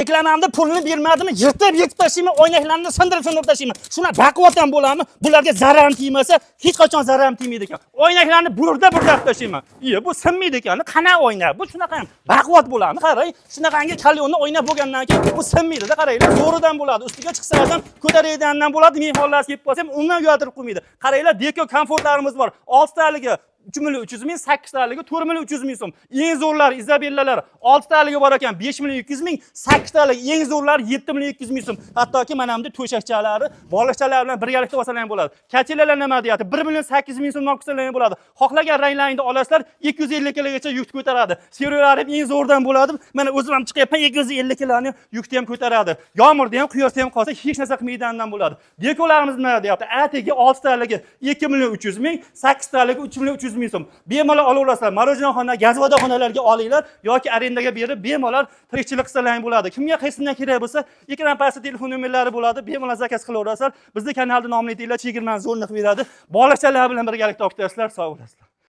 Reklamamda pulni bermadimi, yirtib yirtib tashlayman, oynaklarni sindirib sindirib tashlayman. Shuna baquvvat ham bo'ladimi? Bularga zararim tegmasa, hech qachon zararim tegmaydi ekan. Oynaklarni burda burda qilib tashlayman. Iye, bu sinmaydi ekan. Qana oyna? Bu shunaqa ham baquvvat bo'ladimi? Qarang, shunaqangi kalyonni oyna bo'lgandan keyin bu sinmaydi-da, qaranglar, zo'ridan bo'ladi. Ustiga chiqsa ham ko'taradigandan bo'ladi, mehmonlar kelib qolsa ham umuman uyaltirib qo'ymaydi. Qaranglar, deko komfortlarimiz bor. 6 taligi 3 million 300 ming, 8 taligi 4 million 300 ming so'm. Eng zo'rlari Izabellalar 6 taligi bor ekan 5 million 200 ming, 8 taligi eng zo'rlari 7 million 200 ming so'm. Hattoki mana bunda to'shakchalari, boliqchalar bilan birgalikda olsalar ham bo'ladi. Kachelalar nima deyapti? 1 million 800 ming so'mdan olib kelsalar ham bo'ladi. Xohlagan ranglaringni olasizlar, 250 kilogacha yuk ko'taradi. Serverlari ham eng zo'rdan bo'ladi. Mana o'zim ham chiqyapman, 250 kiloni yukni ham ko'taradi. Yomg'irda ham, quyoshda ham qolsa hech narsa qilmaydigandan bo'ladi. Dekolarimiz nima deyapti? Atigi 6 taligi 2 million 300 ming, 8 taligi 3 million 300 ming so'm. Bemalol olaverasizlar. Мороженое, gazvodaxonalarga olinglar yoki arendaga berib bemalol tirikchilik qilsalar ham bo'ladi. Kimga qaysidan kerak bo'lsa, ekran pastida telefon nomerlari bo'ladi. Bemalol zakaz qilaverasizlar. Bizni kanalni nomini aytinglar, chegirmani zo'rni qilib beradi. Bolachalar bilan birgalikda olib ketasizlar. Sog' bo'lasizlar.